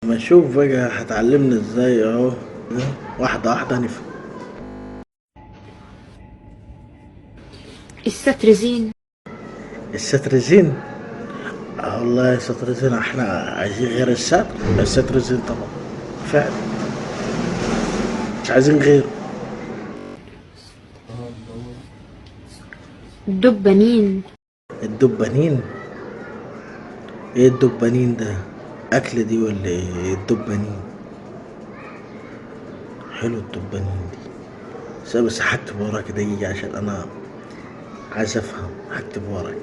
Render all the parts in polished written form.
ما نشوف بقى هتعلمنا ازاي اهو، واحدة واحدة هنفهم. الستر زين. الستر زين. آه والله ستر زين، احنا عايزين غير الستر؟ الستر زين طبعا، فعلا مش عايزين غيره. الدبانين. الدبانين؟ ايه الدبانين ده؟ اكل دي ولا ايه الدبانين؟ حلو الدبانين دي. بس هكتب وراك دقيقة عشان انا عايز افهم. هكتب وراك.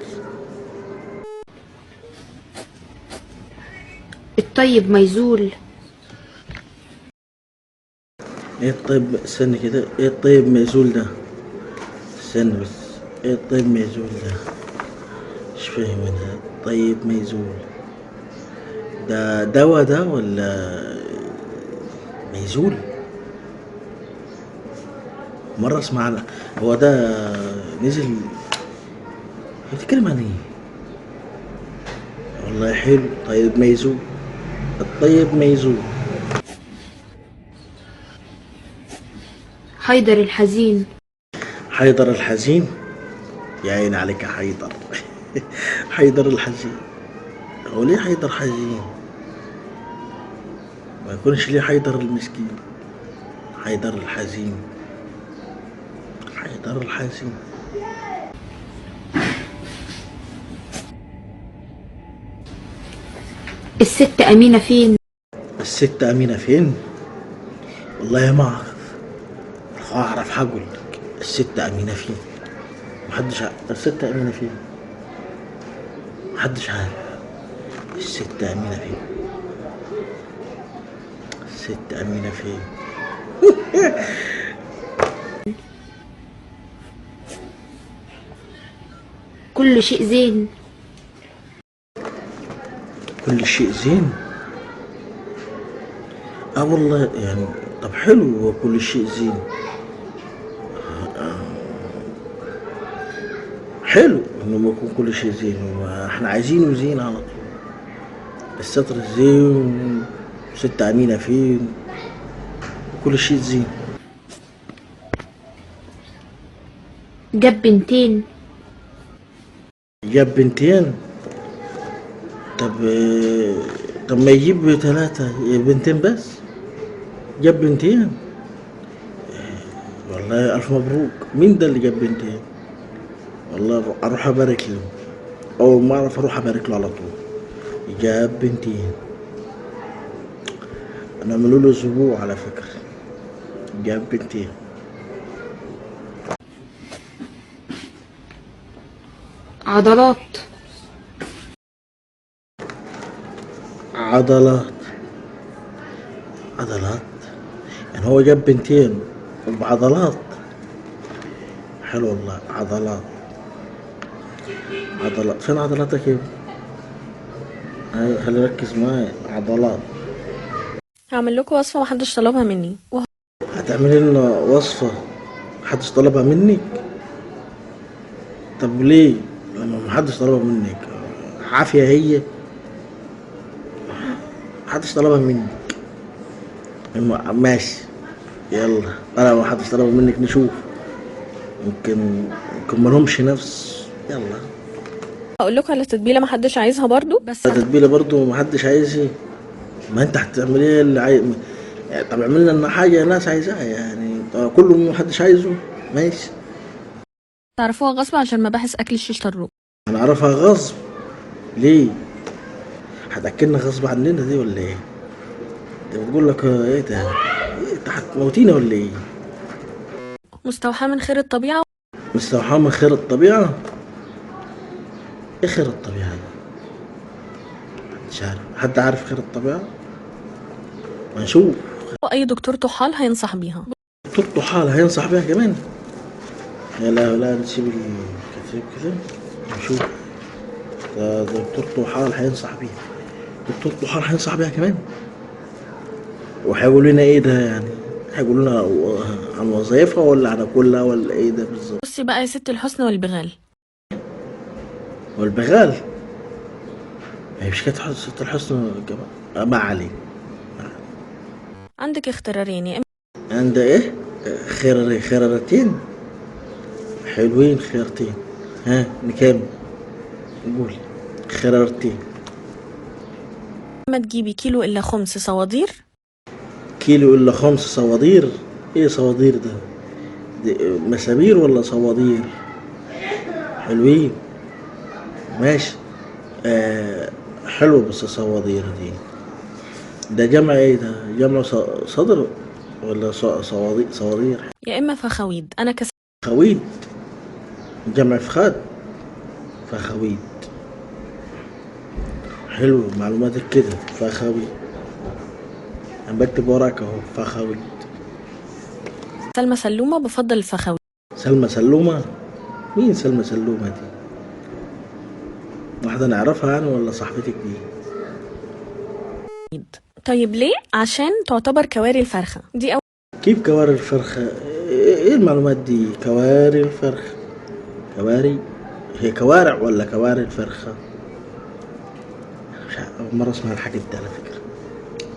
الطيب ما يزول. ايه الطيب؟ استنى كده، ايه الطيب ما يزول ده؟ استنى بس، ايه الطيب ما يزول ده؟ مش فاهم انا. طيب ما يزول ده دواء ده ولا ما يزول؟ مرة اسمع عنها. هو ده نزل بتتكلم عن ايه؟ والله حلو. طيب ما يزول، الطيب ما يزول. حيدر الحزين. حيدر الحزين؟ يا عيني عليك يا حيدر. حيدر الحزين، هو ليه حيدر حزين؟ ما يكونش ليه حيدر المسكين. حيدر الحزين، حيدر الحزين. الست أمينة فين؟ الست أمينة فين؟ والله ما أعرف. لو أعرف هقول لك. الست أمينة فين؟ محدش عارف الست أمينة فين. محدش عارف الست أمينة فين. الست أمينة فين؟ كل شيء زين. كل شيء زين؟ والله يعني طب حلو، كل شيء زين. حلو انه ما يكون كل شيء زين، احنا عايزينه زين على طول. الستر زين، وست أمينة فين، كل شيء زين. جاب بنتين. جاب بنتين؟ طب ما يجيب 3، بنتين بس. جاب بنتين؟ والله ألف مبروك. مين ده اللي جاب بنتين؟ والله أروح أبارك له، أول ما أعرف أروح أبارك له على طول. جاب بنتين، أنا عملوا له أسبوع على فكرة. جاب بنتين. عضلات. عضلات. عضلات يعني هو جاب بنتين بعضلات. حلو والله. عضلات، عضلات. فين عضلاتك يا ابني؟ خلي ركز معايا. عضلات. هعمل لكم وصفة محدش طلبها مني. هتعملي لنا وصفة محدش طلبها منك؟ طب ليه لما محدش طلبها منك؟ عافية هي محدش طلبها منك. ماشي يلا، انا ما حدش طلبها منك، نشوف يمكن ما لهمش نفس. يلا هقول لكم على تتبيلة محدش عايزها برضو. بس تتبيلة برضو محدش عايزها. ما انت هتعمل ايه اللي عايز؟ طب اعمل لنا حاجة الناس عايزاها يعني، طب كله محدش عايزه. ماشي. تعرفوها غصب عشان مباحث اكل الشيش طروق. هنعرفها غصب ليه؟ هتاكلنا غصب عننا دي ولا ايه؟ انت بتقول لك ايه ده؟ إيه انت هتموتينا ولا ايه؟ مستوحاة من خير الطبيعة. مستوحاة من خير الطبيعة؟ ايه خير الطبيعة دي؟ مش عارف. حد عارف خير الطبيعة؟ ما نشوف. اي دكتور طحال هينصح بيها. دكتور طحال هينصح بيها كمان؟ لا لا لا، نسيب الكتاب كده نشوف. ده دكتور طحال هينصح بيها. دكتور طحال هينصح بيها كمان؟ وهيقولوا لنا ايه ده يعني؟ هيقولوا لنا عن وظائفها ولا عن كلها ولا ايه ده بالظبط؟ بصي بقى يا ست الحسن والبغال. والبغال؟ هي مش كانت ست الحسن كمان؟ ما علينا. عندك اختيارين، يا عند ايه؟ خير خيرتين حلوين، خيرتين. ها نكمل، قول خيرتين. اما تجيبي كيلو الا خمس صوادير. كيلو الا خمس صوادير؟ ايه صوادير ده؟ دي مسامير ولا صوادير؟ حلوين ماشي. آه حلو، بس الصوادير دي ده جمع ايه؟ ده جمع صدر ولا صوادير؟ صوادير. يا اما فخاويد. انا خويد جمع فخاد، فخويد. حلو معلوماتك كده. فخويد، انا بكتب وراك اهو، فخويد. سلمى سلومة بفضل الفخاويد. سلمى سلومة؟ مين سلمى سلومة دي؟ واحدة نعرفها يعني ولا صاحبتك دي؟ طيب ليه؟ عشان تعتبر كواري الفرخة دي. أول كيف كواري الفرخة؟ ايه المعلومات دي؟ كواري الفرخة، كواري هي كوارع ولا كواري الفرخة؟ مش عارف، أول مرة أسمع الحاجات دي على فكرة.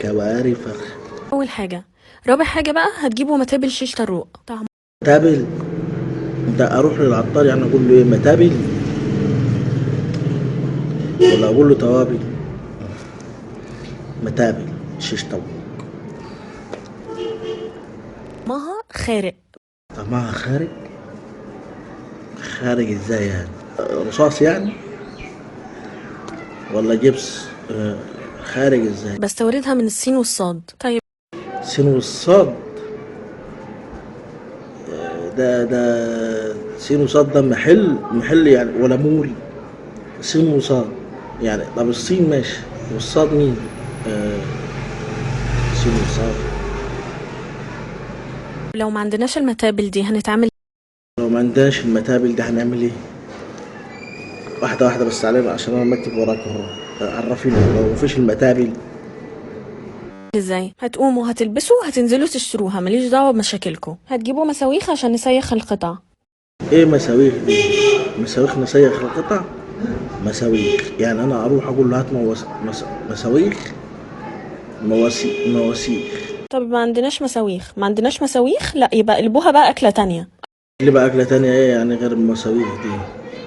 كواري فرخة. أول حاجة. رابع حاجة بقى، هتجيبوا متابل شيش طروق طعم. متابل؟ ده أروح للعطار يعني أقول له إيه، متابل ولا أقول له توابل؟ متابل شيش طاووق. طعمها خارق. طعمها خارج؟ خارج ازاي يعني؟ رصاص يعني ولا جبس؟ خارج ازاي؟ بستوردها من الصين والصاد. طيب سين والصاد، ده سين وصاد ده محل يعني ولا مول؟ سين وصاد يعني. طب الصين ماشي، والصاد مين؟ سين وصاد. لو ما عندناش المتابل دي هنتعامل؟ لو ما عندناش المتابل دي هنعمل ايه؟ واحدة واحدة بس علينا عشان انا بكتب وراك اهو. عرفيني لو مفيش المتابل ازاي؟ هتقوموا هتلبسوا هتنزلوا تشتروها، ماليش دعوة بمشاكلكم. هتجيبوا مساويخ عشان نسيخ القطع. ايه مساويخ دي؟ مساويخ نسيخ القطع؟ مساويخ يعني انا اروح اقول له هات مساويخ، مواسيخ. طب ما عندناش مساويخ، ما عندناش مساويخ، لا يبقى قلبوها بقى أكلة تانية. اللي بقى اكله تانية ايه يعني غير المساويخ دي؟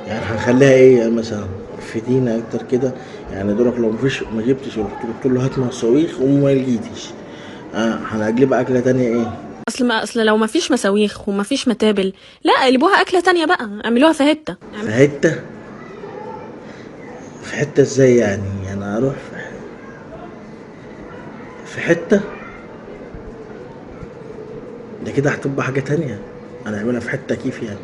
يعني هنخليها ايه مثلا؟ فدينا اكتر كده يعني. دورك لو مفيش ما جبتش ورحت قلت له هات مساويخ وما لقيتش، هنقلبها اكله تانية ايه؟ اصل لو ما فيش مساويخ وما فيش متابل، لا قلبوها أكلة تانية بقى، اعملوها فاهيتا. في حته؟ في حته ازاي يعني؟ يعني اروح في حته ده كده هتبقى حاجه تانية. هنعملها في حته كيف يعني؟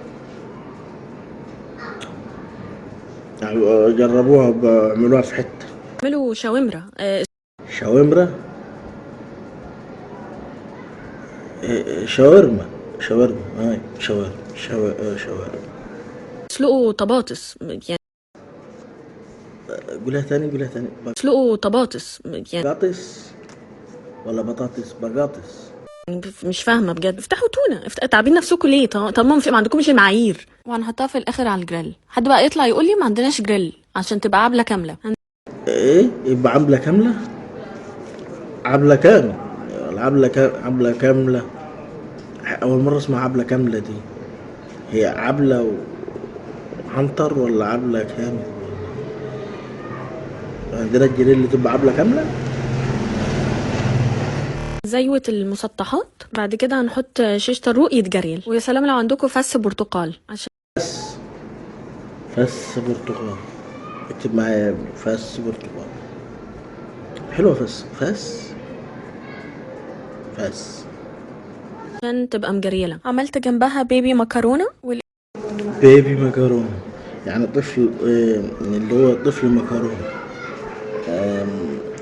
يعني جربوها اعملوها في حته. اعملوا شاومرا. شاورما؟ شاورما، شاورما، شاورما، شاورما. اسلقوا طباطس يعني. قولها تاني، قولها تاني. اسلقوا طباطس يعني. بطاطس ولا بطاطس؟ بطاطس. مش فاهمة بجد. افتحوا تونة، تعبين نفسكم ليه؟ طب ما عندكمش المعايير. وهنحطها في الآخر على الجريل. حد بقى يطلع يقول لي ما عندناش جريل عشان تبقى عبلة كاملة. ايه يبقى عبلة كاملة؟ عبلة كامل، العبلة عبلة كاملة. أول مرة أسمع عبلة كاملة دي. هي عبلة وعنتر ولا عبلة كامل؟ عندنا الجريل اللي تبقى عبلة كاملة. زيوت المسطحات. بعد كده هنحط شيش طاروق يتجريل، ويا سلام لو عندكم فس برتقال عشان فس برتقال. اكتب معايا يا ابني، فس برتقال. حلوة فس، فس، فس عشان تبقى مجريلة. عملت جنبها بيبي مكرونة بيبي مكرونة يعني طفل، اللي هو طفل مكرونة.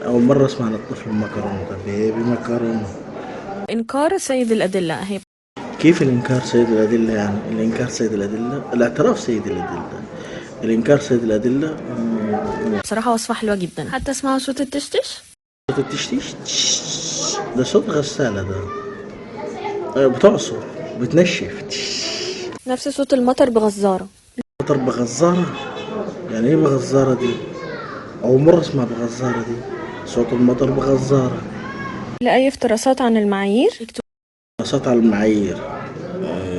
أول مرة أسمع عن الطفل المكرونة ده، بيبي مكرونة. إنكار سيد الأدلة هي. كيف الإنكار سيد الأدلة يعني؟ الإنكار سيد الأدلة، الاعتراف سيد الأدلة، الإنكار سيد الأدلة. بصراحة وصفة حلوة جدا. حتى اسمعوا صوت التشتش. صوت التشتيش ده صوت غسالة ده، بتعصر بتنشف. نفس صوت المطر بغزارة. مطر بغزارة؟ يعني ايه بغزارة دي؟ أول مرة أسمع بغزارة دي. صوت المطر بغزارة. لأي افتراسات عن المعايير افتراسات على المعايير.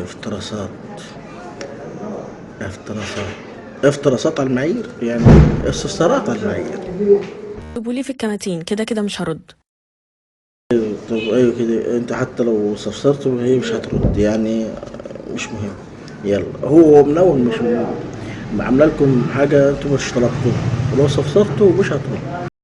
افتراسات، افتراسات، افتراسات على المعايير، يعني استفسارات على المعايير. اكتبوا لي في الكماتين، كده كده مش هرد. طب ايوه كده، انت حتى لو استفسرت هي مش هترد، يعني مش مهم. يلا هو من اول مش عامله لكم حاجة انتوا مش طلبتوها، ولو استفسرتوا مش هترد.